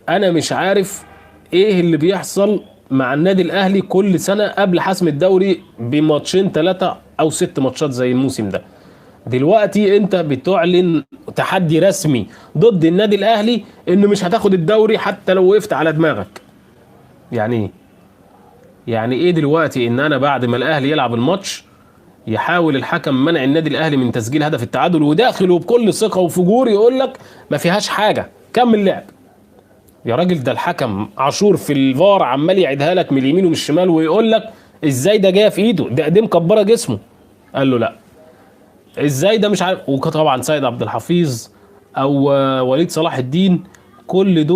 انا مش عارف ايه اللي بيحصل مع النادي الاهلي كل سنة قبل حسم الدوري بماتشين 3 او 6 ماتشات زي الموسم ده. دلوقتي انت بتعلن تحدي رسمي ضد النادي الاهلي انه مش هتاخد الدوري حتى لو وقفت على دماغك. يعني ايه؟ يعني ايه دلوقتي ان انا بعد ما الاهلي يلعب الماتش يحاول الحكم منع النادي الاهلي من تسجيل هدف التعادل، وداخل وبكل ثقة وفجور يقول لك ما فيهاش حاجة، كمل لعب. يا راجل ده الحكم عاشور في الفار عمال يعيدها لك من اليمين ومن الشمال ويقول لك ازاي ده جاية في ايده، ده ايديه مكبره جسمه. قال له لا، ازاي ده مش عارف. وطبعا سيد عبد الحفيظ او وليد صلاح الدين، كل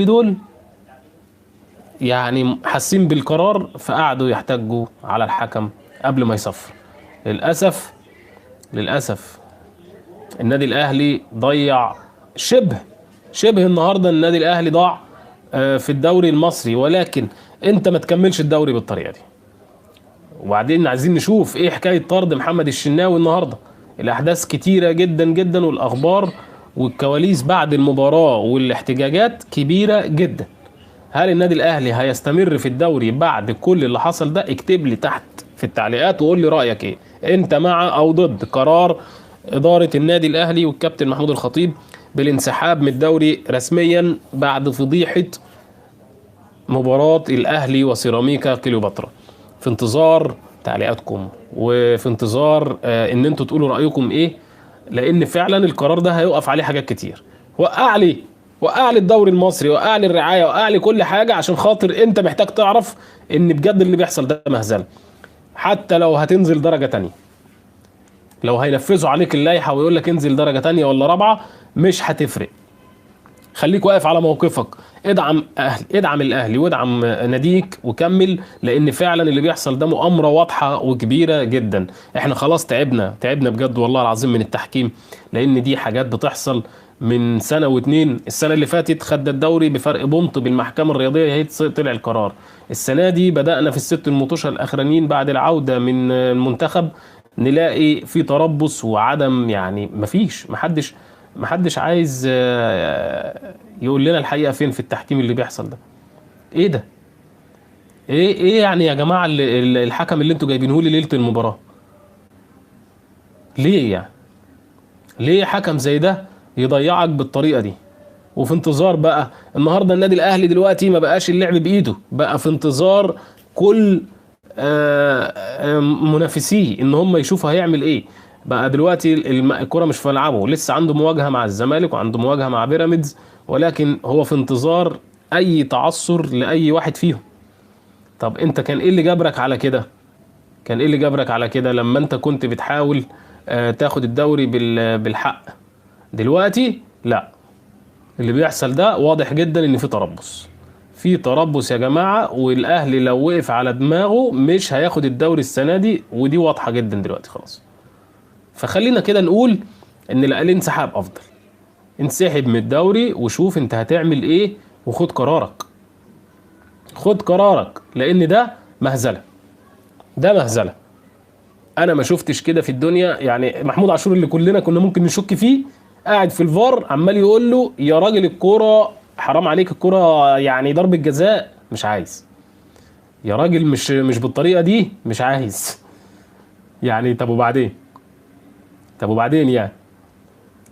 دول يعني حاسين بالقرار، فقعدوا يحتجوا على الحكم قبل ما يصفر. للاسف النادي الاهلي ضيع شبه النهارده. النادي الاهلي ضاع في الدوري المصري، ولكن انت ما تكملش الدوري بالطريقة دي. وبعدين عايزين نشوف ايه حكاية طرد محمد الشناوي النهارده. الاحداث كتيرة جدا جدا، والاخبار والكواليس بعد المباراة والاحتجاجات كبيرة جدا. هل النادي الاهلي هيستمر في الدوري بعد كل اللي حصل ده؟ اكتب لي تحت في التعليقات وقول لي رايك ايه، انت مع او ضد قرار ادارة النادي الاهلي والكابتن محمود الخطيب بالانسحاب من الدوري رسميا بعد فضيحة مباراة الاهلي وسيراميكا كليوباترا. في انتظار تعليقاتكم، وفي انتظار ان انتوا تقولوا رايكم ايه، لان فعلا القرار ده هيقف عليه حاجات كتير. وقع لي الدوري المصري، وقع لي الرعاية، وقع لي كل حاجة، عشان خاطر انت محتاج تعرف ان بجد اللي بيحصل ده مهزله. حتى لو هتنزل درجه تانية، لو هينفذوا عليك اللائحة ويقول لك انزل درجه تانية ولا رابعه، مش هتفرق. خليك واقف على موقفك، ادعم الاهلي وادعم ناديك وكمل، لان فعلا اللي بيحصل ده مؤامرة واضحة وكبيره جدا. احنا خلاص تعبنا بجد والله العظيم من التحكيم، لان دي حاجات بتحصل من سنة واتنين. السنة اللي فاتت خد الدوري بفرق بونت بالمحكمه الرياضية، هي طلع القرار. السنة دي بدانا في الست المطوشه الاخرانيين بعد العودة من المنتخب نلاقي في تربص وعدم، يعني مفيش، محدش عايز يقول لنا الحقيقة فين في التحكيم اللي بيحصل ده. ايه ده؟ ايه يعني يا جماعة الحكم اللي انتوا جايبينه لي ليلة المباراة؟ ليه يعني؟ ليه حكم زي ده يضيعك بالطريقة دي؟ وفي انتظار بقى النهارده النادي الاهلي دلوقتي ما بقاش اللعب بايده، بقى في انتظار كل منافسيه ان هم يشوفوا هيعمل ايه. بقى دلوقتي الكرة مش في ملعبه، لسه عنده مواجهة مع الزمالك وعنده مواجهة مع بيراميدز، ولكن هو في انتظار اي تعثر لاي واحد فيهم. طب انت كان ايه اللي جبرك على كده؟ كان ايه اللي جبرك على كده لما انت كنت بتحاول تاخد الدوري بالحق؟ دلوقتي لا، اللي بيحصل ده واضح جدا ان في تربص، في تربص يا جماعة، والاهلي لو وقف على دماغه مش هياخد الدوري السنة دي، ودي واضحة جدا دلوقتي خلاص. فخلينا كده نقول ان الانسحاب افضل. انسحب من الدوري وشوف انت هتعمل ايه، وخد قرارك، خد قرارك، لان ده مهزلة، ده مهزلة. انا ما شفتش كده في الدنيا. يعني محمود عاشور اللي كلنا كنا ممكن نشك فيه قاعد في الفار عمال يقول له يا راجل الكورة حرام عليك، الكورة يعني ضربة جزاء، مش عايز يا راجل، مش بالطريقة دي، مش عايز يعني. طب وبعدين؟ طب وبعدين يعني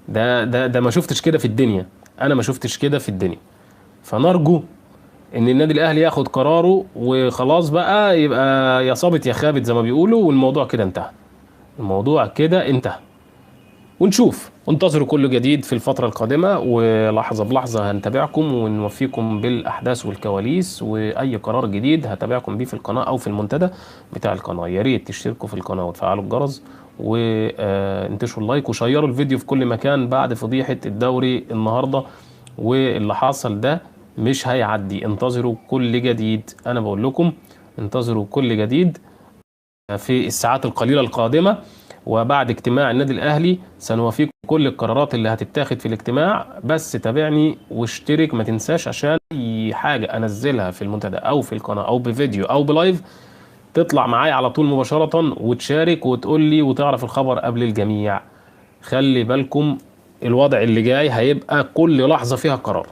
ده ده ده ما شفتش كده في الدنيا، انا ما شفتش كده في الدنيا. فنرجو ان النادي الاهلي ياخد قراره وخلاص بقى، يبقى يا صابت يا خابت زي ما بيقولوا، والموضوع كده انتهى، الموضوع كده انتهى. ونشوف، انتظروا كل جديد في الفترة القادمة، ولحظة بلحظة هنتابعكم ونوفيكم بالأحداث والكواليس، وأي قرار جديد هتابعكم بيه في القناة أو في المنتدى بتاع القناة. يا ريت تشتركوا في القناة وتفعلوا الجرس وانتشروا اللايك وشيروا الفيديو في كل مكان بعد فضيحة الدوري النهاردة واللي حصل ده مش هيعدي. انتظروا كل جديد، أنا بقول لكم انتظروا كل جديد في الساعات القليلة القادمة. وبعد اجتماع النادي الأهلي سنوافيكم كل القرارات اللي هتتاخد في الاجتماع، بس تابعني واشترك ما تنساش، عشان أي حاجة أنزلها في المنتدى أو في القناة أو بفيديو أو بلايف تطلع معايا على طول مباشرة وتشارك وتقول لي وتعرف الخبر قبل الجميع. خلي بالكم الوضع اللي جاي هيبقى كل لحظة فيها قرار.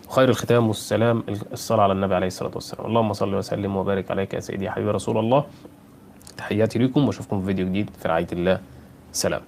خير الختام والسلام الصلاة على النبي عليه الصلاة والسلام. اللهم صل وسلم وبارك عليك يا سيدي يا حبيبي رسول الله. تحياتي لكم، واشوفكم في فيديو جديد في رعاية الله. سلام.